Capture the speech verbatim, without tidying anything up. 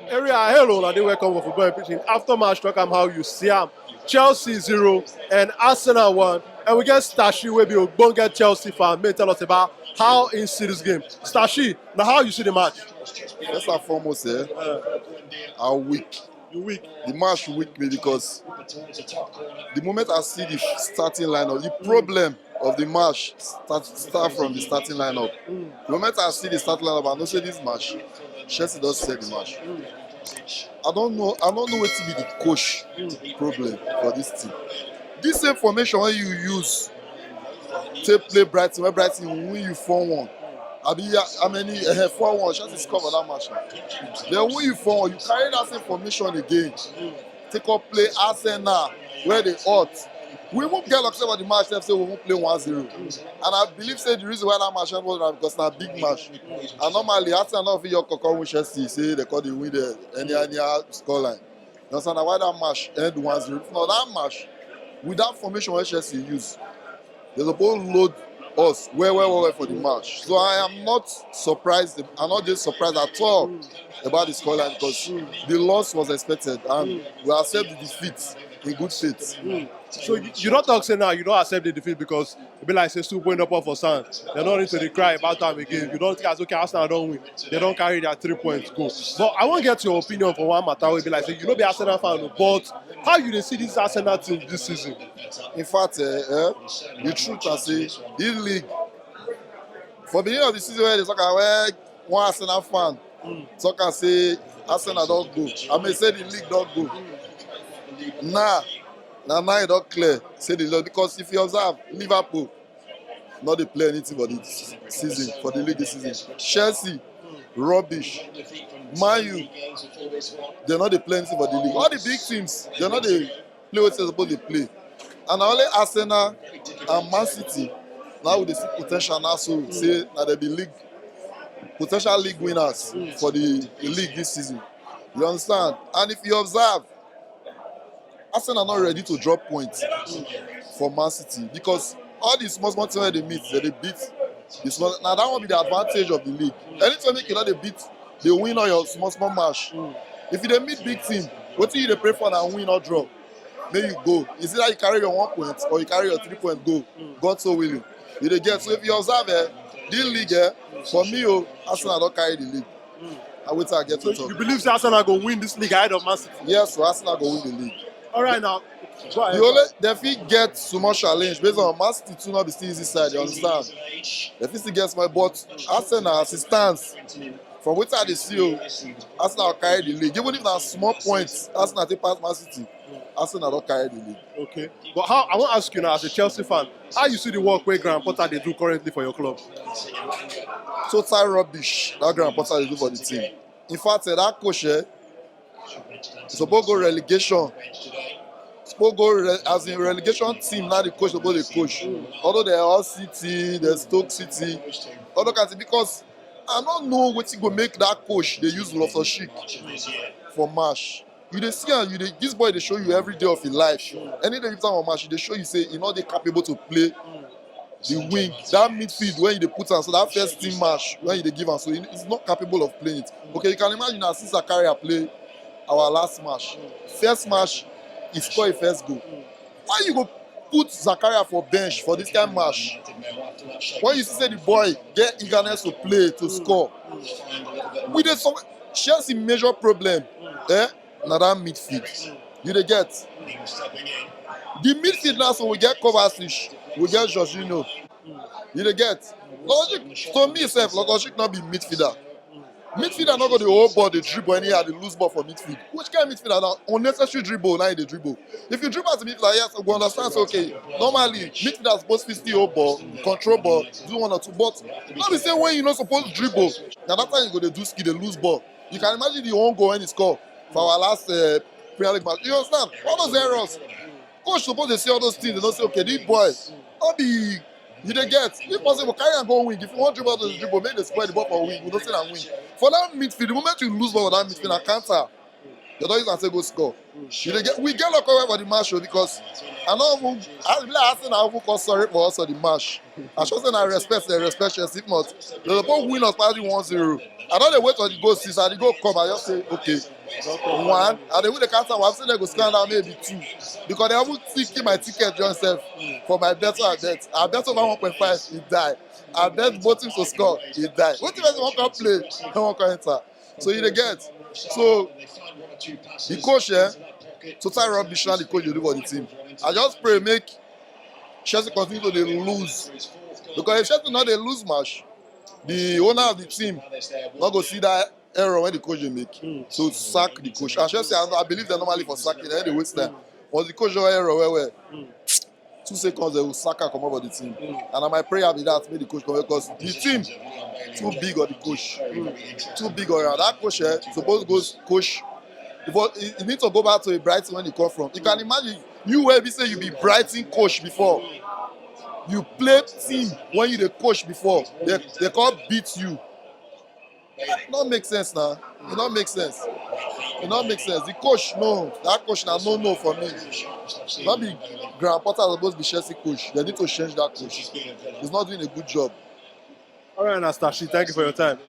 Area, hello, and welcome for Football Pitching. After match, talk am how you see am. Chelsea zero and Arsenal one. And we get Stashi, wey be ogbonge Chelsea fan, may tell us about how he see this game. Stashi, now how you see the match? First and foremost, eh, I weak. You weak. The match weak me because the moment I see the starting lineup, the problem of the match start start from the starting lineup. The moment I see the starting lineup, I know say this match, Chelsea don set the match. I don't know. I don't know wetin be the coach problem for this team. This same formation wey you use take play Brighton, wey Brighton win you four one. Abi how many? Uh, four one. Chelsea score for that match. Dem win you four one. You carry that same formation again. Take up play Arsenal, where they hot. We won't get lucky about the match. Dem say we won't play one zero. And I believe say the reason why that match end was because na big match. And normally Arsenal no fit your koko win Chelsea. Say they call the win the any any scoreline. You understand? Na why that match end one zero. If not that match, with that formation wey Chelsea use, they suppose load us well well well well for the match. So I am not surprised. I'm not just surprised at all about the scoreline because the loss was expected and we accept the defeat in good faith. So you, you don't talk say now you don't accept the defeat because e be like say soup wey no pour for sand. They don't need to dey cry about am again. You don't think as okay Arsenal don't win. They don't carry their three points go. But I wan get your opinion for one matter wey be like say you no be Arsenal fan o, but how you dey see this Arsenal team this season? In fact, eh, eh, the truth I say, this league, for beginning of the season wey they talk am, where one Arsenal fan talk am say Arsenal don go. I mean say the league don go. Now, na now e don clear say the league, because if you observe, Liverpool no dey play anything for the season, for the league this season. Chelsea, rubbish. Man U, they no dey play anything for the league. All the big teams, they no dey play wetin they suppose dey play. And na only Arsenal and Man City now we dey see potential now, so say na dem be league, potential league winners for the, the league this season. You understand? And if you observe, Arsenal not ready to drop points for Man City because all the small small team wey they meet, they dey beat. The small, now that one be the advantage of the league. Anytime make you no dey beat, they win all your small small match. If you dey meet big team, wetin you dey pray for na win or draw. Make you go. Is either you carry your one point or you carry your three point go. God so willing. You dey get. So if you observe, eh, this league, eh, for me, oh, Arsenal don carry the league. Na wetin I get to talk. You believe say Arsenal go win this league ahead of Man City? Yes, so Arsenal go win the league. All right now. Go ahead. The only dem fit get small challenge based on Man City too no be still easy side, you understand? Dem fit still get small, but Arsenal as it stands, from wetin I dey see, oh, Arsenal carry the league. Even if na small points, Arsenal take pass Man City. Arsenal don carry the league. Okay. But how I wan ask you now as a Chelsea fan, how you see the work wey Graham Potter dey do currently for your club? Total rubbish that Graham Potter dey do for the team. In fact, eh, that coach, eh, suppose go relegation. Suppose go re- as in relegation team now the coach suppose dey coach. Although they all City, they Stoke City, all the kind of thing, because I don't know wetin go make that coach dey use Loftus Cheek for match. You dey see am, you dey this boy dey show you every day of him life. Any day you time on match, e dey show you say e no dey capable to play the wing, that midfield wey you dey put am, so that first team match wey you dey give am, so he is not capable of playing it. Okay, you can imagine as Zakaria play our last match. First match, he score a first goal. Why you go put Zakaria for bench for this kind match? When you see say the boy get eagerness to play, to score, we dey some Chelsea major problem, eh, na that midfield. You dey get the midfield now, so we get Kovacic, we get Jorginho. You dey get Loftus Cheek. To me sef, Loftus Cheek no be midfielder. Midfielder no go dey hold ball, dey dribble anyhow, dey lose ball for midfield. Which kind of midfielder now? Unnecessary dribble, now you dey dribble. If you dribble as a midfielder, yes, we understand say okay, normally midfielder suppose fit still hold ball, control ball, do one or two. But no be say when you no suppose dribble, na that time you go dey do skill, dey lose ball. You can imagine the own goal when he score for our last uh, Premier League match. You understand? All those errors. Coach suppose dey see all those things. They don't say okay, this boy, no be you dey get. If possible, carry am go wing. If you want dribble, to dribble, make they square the ball for wing. We don't say that wing. For that midfield, the moment you lose ball for that midfield, na counter. They don use am take go score. You dey get, we get luck well for the match o, because I no even, I be like Arsenal even come sorry for us for the match. I sure say na respect, dem respect Chelsea. If not, they suppose win us pass the one zero. I don dey wait for the goal since, and the goal come, I just say, "Okay, one." And they win the counter, I say dem go score another maybe two. Because they even still keep my ticket join sef for my bet wey I bet. I bet over one point five, e die. I bet both teams to score, e die. Wetin person wan come play, no wan come enter. So you dey get. So the coach, eh, total rubbish na the coach dey do for the team. I just pray make Chelsea continue to dey lose, because if Chelsea no dey lose match, the owner of the team no go see that error wey the coach dey make. So sack the coach. And Chelsea, I, I believe dem normally for sacking, dem dey waste time. But the coach don error well well. Two seconds, they will sack am comot for the team. And na my prayer be that, make the coach come, because the team too big on the coach. Too big on am. That coach, eh, suppose go coach. Before, he, he need to go back to a Brighton wey he come from. You can imagine, you wey be say you be Brighton coach before. You play team wey you dey coach before. They, they come beat you. E no make sense na. E no make sense. E no make sense. The coach, no. That coach na no no for me. No be Graham Potter suppose be Chelsea coach. They need to change that coach. He's not doing a good job. All right, Anastashi, thank you for your time.